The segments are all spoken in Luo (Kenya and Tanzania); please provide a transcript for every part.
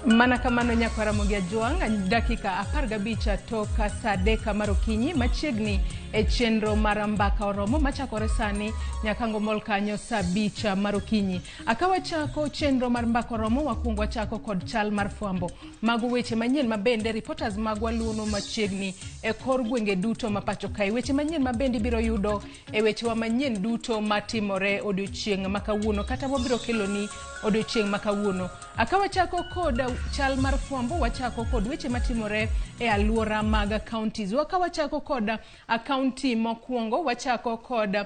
Mana kamano nyakwara Ramogi Ajwang', dakika 15 tok saa 3 mar okinyi machiegni e chenro mar Mbaka Oromo machakore sani nyaka ngomol kanyo saa 5 mar okinyi. Aka wachako chenro mar Mbaka Oromo, wakwongo wachako kod chal mar fwambo. Mago weche manyien ma bende reporters magwa luwono machiegni e kor gwenge duto ma pacho kae. Weche manyien ma bende ibiro yudo e wechewa manyien duto matimore odiochieng' ma kawuono kata wabiro keloni odiochieng' ma kawuono. Aka wachako kod chal mar fwambo, wachako kod weche matimore e alwora mag counties. Waka wachako kod county mokwongo, wachako kod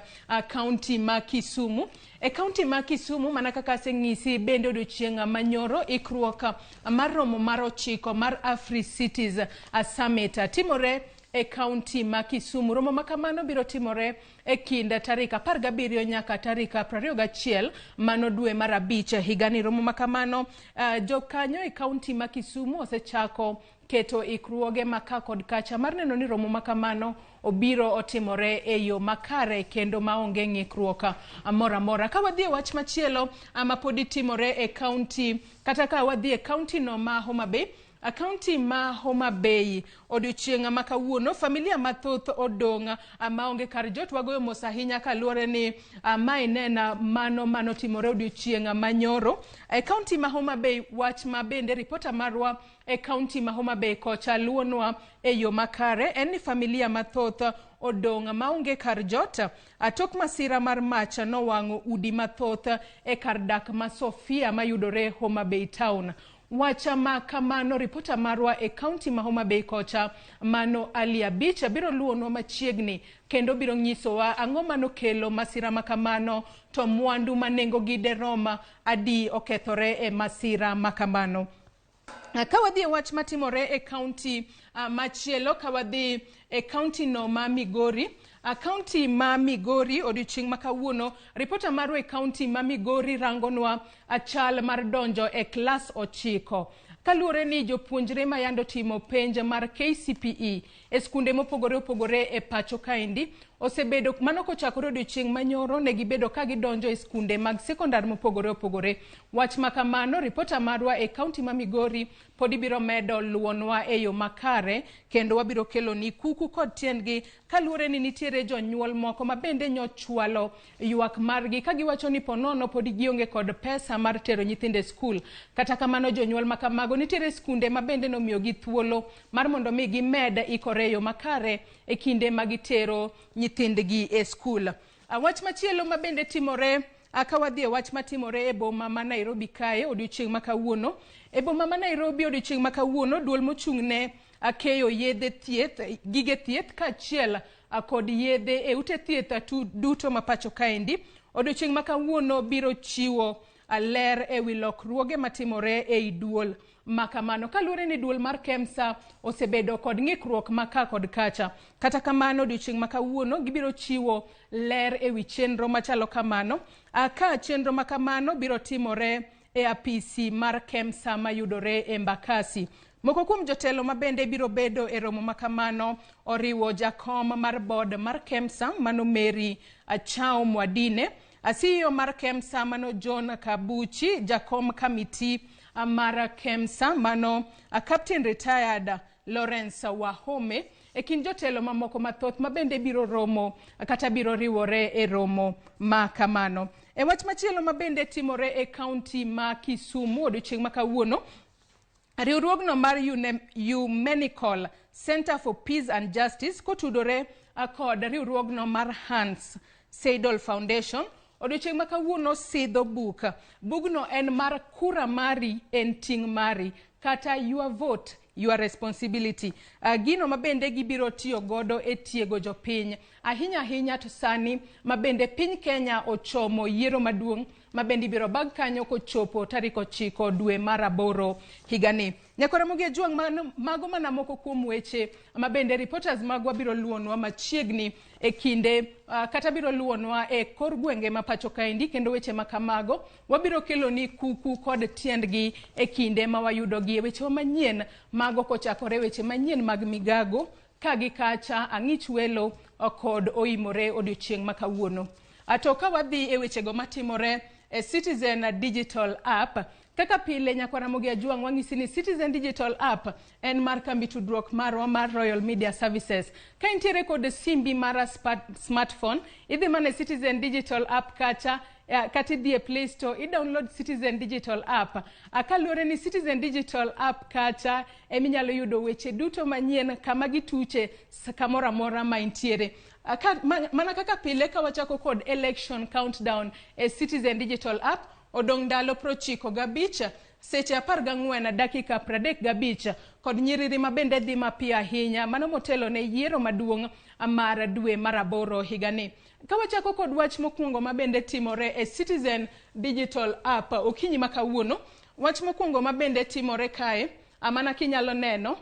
county ma Kisumu. E county ma Kisumu, mana kaka aseng'isi, bende odiochieng' manyoro ikruok mar romo mar 9 mar Afri Cities Summit timore e county ma Kisumu. Romo ma kamano biro timore e kind tarik 17 nyaka tarik 21 mano dwe mar 5 higani. Romo ma kamano, jokanyo e county ma Kisumu osechako keto ikruoge ma ka kod kacha mar neno ni romo ma kamano obiro otimore e yo makare kendo maonge ng'ikruok moro amora. Ka wadhi e wach machielo ma podi timore e county, kata ka wadhi e county no ma Homa Bay, Kaunti ma Homa Bay odiochieng' ma kawuono familia mathoth odong' maonge kar jot. Wagoyo mos ahinya kaluwore ni mae nena mano manotimore odiochieng' manyoro e kaunti ma Homa Bay. Wach ma bende ripota marwa e kaunti ma Homa Bay kocha luwonwa e yo makare en ni familia mathoth odong' maonge kar jot tok masira mar mach nowang'o udi mathoth e kar dak ma Sofia mayudore Homa Bay town. Wacha ma kamano ripota marwa e kaunti ma Homa Bay kocha mano Ali Abich biro luwonwa machiegni kendo biro nyisowa ang'o manokelo masira ma kamano to mwandu ma nengogi derom adi okethore e masira ma kamano. Ka wadhi e wach matimore e kaunti machielo, ka wadhi e kaunti no ma Migori, kaunti ma Migori odiochieng' ma kawuono, ripota marwa e kaunti ma Migori rangonwa chal mar donjo e klas 9. Kaluwore ni jopuonjre ma yando timo penj mar KCPE e skunde mopogore opogore e pacho kaendi osebedo mano kochakore odiochieng' manyoro ne gibedo ka gidonjo e skunde mag sekondar mopogore opogore. Wach ma kamano ripota marwa e kaunti ma Migori podi biro medo luwonwa e yo makare kendo wabiro keloni kuku kod tiendgi kaluwore ni nitiere jonyuol moko ma bende nyochwalo ywak margi ka giwacho ni ponono podi gionge kod pesa mar tero nyithindo e skul. Kata kamano jonyuol ma kamago nitiere skunde ma bende nomiyogi thuolo mar mondo mi gimed ikore e yo makare e kinde ma gitero nyithindgi e skul. Wach machielo ma bende timore ka wadhi e wach matimore e boma ma Nairobi kae odiochieng' ma kawuono. E boma ma Nairobi odiochieng' ma kawuono, duol mochung' ne keyo yedhe thieth, gige thieth kaachiel kod yedhe e ute thieth duto ma pacho kaendi. Odiochieng' ma kawuono biro chiwo ler e wi lokruoge matimore ei duol ma kamano. Kaluwore ni duol mar KEMSA osebedo kod ng'ikruok ma ka kod kacha. Kata kamano odiochieng' ma kawuono gibiro chiwo ler e wi chenro machalo kamano. Ka chenro ma kamano biro timore e apisi mar KEMSA mayudore e Embakasi. Moko kuom jotelo ma bende biro bedo e romo ma kamano oriwo jakom mar board mar KEMSA mano Mary Achao Mwadine, CEO mar KEMSA mano John Kabuchi, jakom kamiti mar KEMSA mano Captain Retired Lawrence Wahome, e kind jotelo mamoko mathoth ma bende biro romo kata biro riwore e romo ma kamano. E wach machielo ma bende timore e kaunti ma Kisumu odiochieng' ma kawuono, riwruogno mar Ecumenical Center for Peace and Justice kotudore kod riwruogno mar Hans Seidel Foundation odiochieng' ma kawuono sidho buk. Bugno en mar kura mari en ting' mari kata your vote your responsibility. Gino ma bende gibiro tiyo godo e tiego jopiny ahinya ahinya to sani ma bende piny Kenya ochomo yiero maduong' ma bende ibiro bag kanyo kochopo tarik 9 dwe mar 8 higani. Nyakwara Ramogi Ajwang', mago mana moko kuom weche ma bende reporters magwa biro luwonwa machiegni e kinde kata biro luwonwa e kor gwenge ma pacho kaendi, kendo weche ma kamago wabiro keloni kuku kod tiendgi e kinde ma wayudogi e wechewa manyien mago kochakore weche manyien mag migago ka gi kacha ang'ich welo kod oimore odiochieng' ma kawuono. To ka wadhi e wechego matimore e Citizen Digital App. Kaka pile nyakwa Ramogi Ajwang' wang'isi ni Citizen Digital App en mar kambi tudruok marwa mar Royal Media Services. Ka intiere kod simbi mar smartphone, idhi mana e Citizen Digital App kacha kata idhi e Play Store i-download Citizen Digital App. Kaluwore ni Citizen Digital App kacha eminyalo yudo weche duto manyien kama gituche kamoro amora ma intiere. Mana kaka pile ka wachako kod election countdown e Citizen Digital App, odong' ndalo 95 seche 14 dakika 35 kod nyiriri mabende dhi mapiyo ahinya mano motelo ne yiero maduong' mar dwe mar aboro higani. Ka wachako kod wach mokwongo mabende timore e Citizen Digital App okinyi ma kawuono, wach mokwongo mabende timore kae, mana kinyalo neno,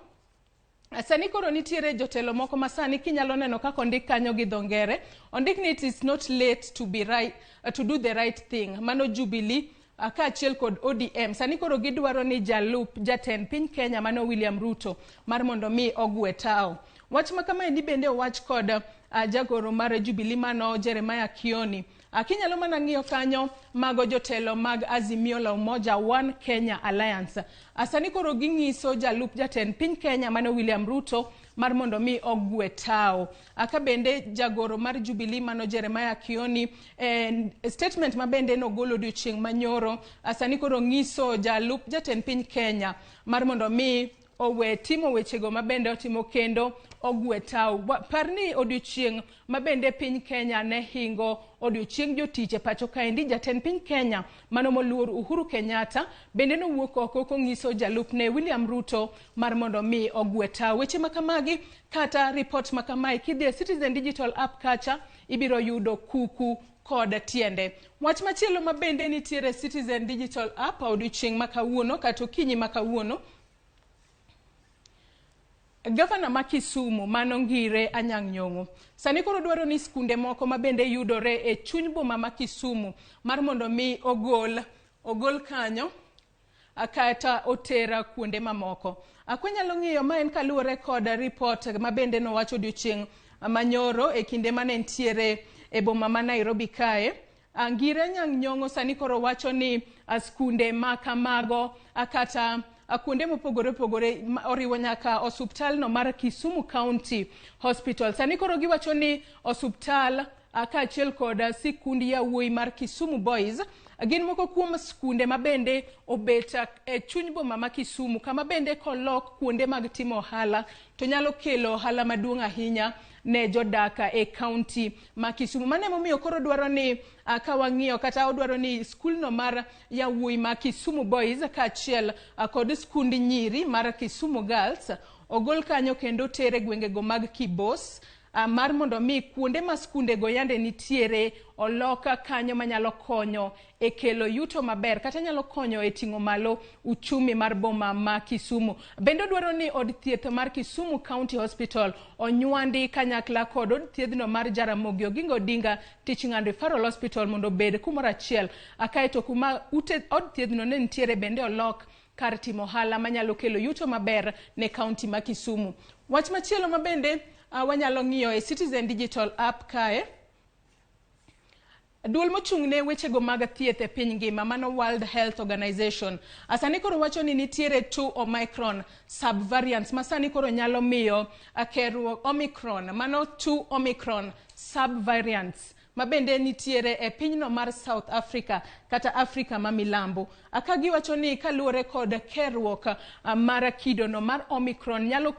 sani koro nitiere jotelo moko ma sani kinyalo neno kaka ondik kanyo gi dho ngere, ondik ni it is not late to be right, to do the right thing. Mano Jubilee kaachiel kod ODM. Sani koro gidwaro ni jalup jatend piny Kenya mano William Ruto mar mondo mi ogwe tao. Wach ma kamaendi bende owach kod jagoro mar Jubilee mano Jeremiah Kioni. Kinyalo mana ng'iyo kanyo mago jotelo mag Azimio la Umoja One Kenya Alliance. Sani koro ging'iso jalup jatend piny Kenya mano William Ruto mar mondo mi ogwe tao. Ka bende jagoro mar Jubilee mano Jeremiah Kioni statement ma bende nogolo odiochieng' manyoro, sani koro ng'iso jalup jatend piny Kenya mar mondo mi owe timo wechego mabende otimo kendo ogwe tao. Par ni odiochieng' mabende piny Kenya ne hingo odiochieng' jotich e pacho kaendi, jatend piny Kenya mano moluor Uhuru Kenyatta bende nowuok oko kong'iso jalupne William Ruto mar mondo mi ogwe tao. Weche makamagi kata ripot makamae kidhi e Citizen Digital App kacha ibiro yudo kuku kod tiende. Wach machielo mabende nitiere Citizen Digital App odiochieng' ma kawuono kata okinyi ma kawuono, Gavana ma Kisumu mano Ngire Anyang' Nyong'o sani koro dwaro ni skunde moko mabende yudore e chuny boma ma Kisumu mar mondo mi ogol kanyo kata otera kuonde mamoko. Kwanyalo ng'iyo ma en kaluwore kod ripot mabende nowacho odiochieng' manyoro e kinde mane nitiere e boma ma Nairobi kae. Ngire Anyang' Nyong'o sani koro wacho ni skunde ma kamago kata kuonde mopogore opogore oriwo nyaka osuptal no mar Kisumu County Hospital. Sani koro giwacho ni osuptal kaachiel kod sikund yawuoyi mar Kisumu Boys gin moko kuom skunde mabende obet e chuny boma ma Kisumu kama bende kolok kuonde mag timo ohala to nyalo kelo ohala maduong' ahinya ne jodak e kaunti ma Kisumu. Mano emomiyo koro dwaro ni ka wang'iyo kata odwaro ni skulno mar yawuoyi ma Kisumu Boys kaachiel kod skund nyiri mar Kisumu Girls ogol kanyo kendo tere gwengego mag Kibos mar mondo mi kuonde ma skundego yande nitiere olok kanyo manyalo konyo e kelo yuto maber kata nyalo konyo e ting'o malo uchumi mar boma ma Kisumu. Bende odwaro ni od thieth mar Kisumu County Hospital onywandi kanyakla kod od thiedhno mar Jaramogi Oginga Odinga Teaching and Referral Hospital mondo obed kumoro achiel. Kaeto kuma ute od thiedhno ne nitiere bende olok kar timo ohala manyalo kelo yuto maber ne kaunti ma Kisumu. Wach machielo mabende wanyalo ng'iyo e Citizen Digital App kae, duol mochung' ne wechego mag thieth e piny ngima mano World Health Organization sani koro wacho ni nitiere 2 Omicron subvariants ma sani koro nyalo miyo kerruok Omicron mano 2 Omicron subvariants mabende nitiere e pinyno mar South Africa kata Afrika ma milambo. Ka giwacho ni kaluwore kod kerruok mar kidono mar Omicron nyalo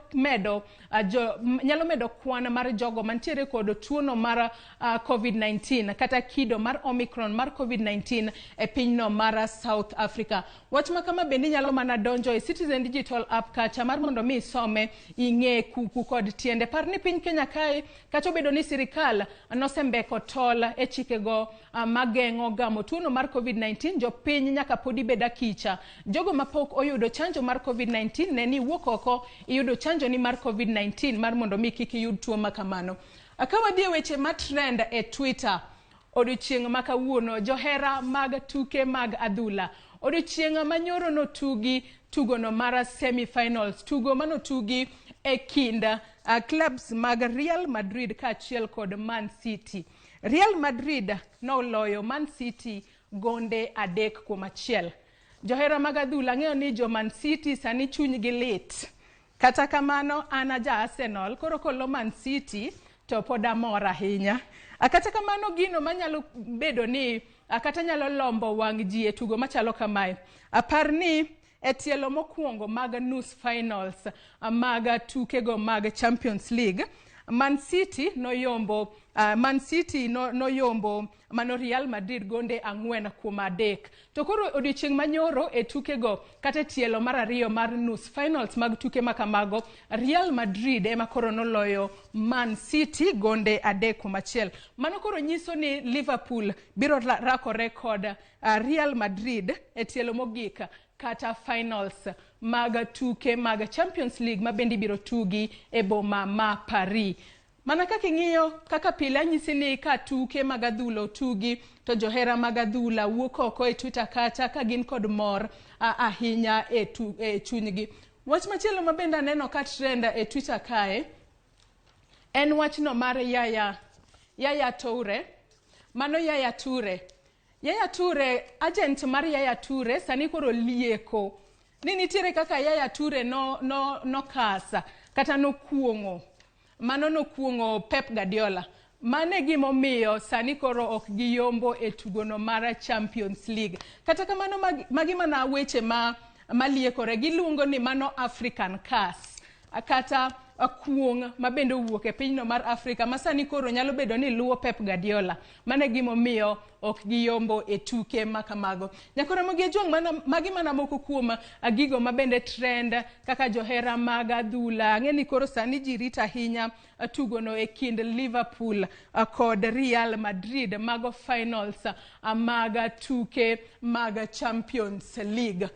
medo kwan mar jogo mantiere kod tuono mar COVID-19 kata kido mar Omicron mar COVID-19 e pinyno mar South Africa. Wach ma kama bende nyalo mana donjo e Citizen Digital App kacha mar mondo mi isome ing'e kuku kod tiende. Par ni piny Kenya kae kata obedo ni sirikal nosembeko tol e chikego mageng'o gamo tuono mar COVID-19, jopiny nyaka podi bed akicha. Jogo mapok oyudo chanjo mar COVID-19 ne ni wuok oko iyudo chanjo ni mar COVID-19 mar mondo mi kik iyud tuo ma kamano. Ka wadhi e weche ma trend e Twitter odiochieng' ma kawuono, johera mag tuke mag adhula. Odiochieng' manyoro notugi tugono mar semi-finals, tugo manotugi e kind clubs mag Real Madrid kaachiel kod Man City. Real Madrid noloyo Man City gonde 3-1. Johera mag adhula, ang'eyo ni jo Man City sani chunygi lit. Kata kamano an aja Arsenal, koro kolo Man City to pod amor ahinya. Kata kamano gino manyalo bedo ni kata nyalo lombo wang' ji e tugo machalo kamae. Apar ni e tielo mokwongo mag nus finals mag tukego mag Champions League, Man City noyombo Man City no, noyombo mano Real Madrid gonde 4-3. To koro odiochieng' manyoro e tukego kata e tielo mar ariyo mar nus finals mag tuke makamago, Real Madrid ema koro noloyo Man City gonde 3-1. Mano koro nyiso ni Liverpool biro rakore kod Real Madrid e tielo mogik kata finals mag tuke mag Champions League ma bende ibiro tugi e boma ma Paris. Mana kaka ing'iyo kaka pile anyisi ni ka tuke mag adhula otugi to johera mag adhula wuok oko e Twitter kacha ka gin kod mor ahinya e chunygi. Wach machielo ma bende aneno ka trend e Twitter kae en wachno mar Yaya Toure. Mano Yaya Toure. Yaya Toure, agent mar Yaya Toure sani koro lieko ni nitiere kaka Yaya Toure no nokasa kata nokuong'o. Mano nokuong'o Pep Guardiola. Mano e gimomiyo sani koro ok giyombo e tugono mar Champions League. Kata kamano magi mana weche ma maliekore giluongo ni mano African curse kata kuong' ma bende owuok e pinyno mar Afrika ma sani koro nyalo bedo ni luwo Pep Guardiola. Mano e gimomiyo ok giyombo e tuke ma kamago. Nyakoro Ramogi Ajwang', magi mana moko kuom gigo ma bende trend kaka johera mag adhula. Ang'e ni koro sani ji rito ahinya tugono e kind Liverpool kod Real Madrid, mago finals mag tuke mag Champions League.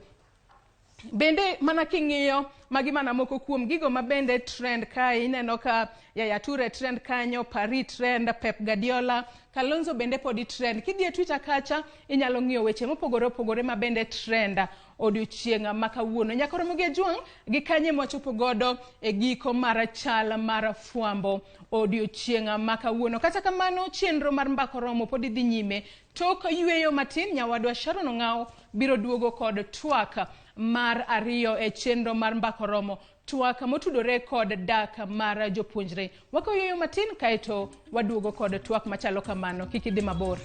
Bende mana king'iyo magi mana moko kuom gigo ma bende trend kae, ineno ka Yaya Toure trend kanyo, Paris trend, Pep Guardiola, Kalonzo bende podi trend. Kidhi e Twitter kacha inyalo ng'iyo weche mopogore opogore ma bende trend odiochieng' ma kawuono. Nyaka Ramogi Ajwang' gi kanye mwachopo godo e giko mar chal mar fwambo odiochieng' ma kawuono. Kata kamano chenro mar Mbaka Oromo podi dhi nyime. Tok yweyo matin, nyawadwa Sharon Ong'ao biro duogo kod twak mar ariyo e chenro mar Mbaka Oromo, twak motudore kod dak mar jopuonjre. Wakawo yweyo matin kaeto waduogo kod twak machalo kamano. Kik idhi mabor.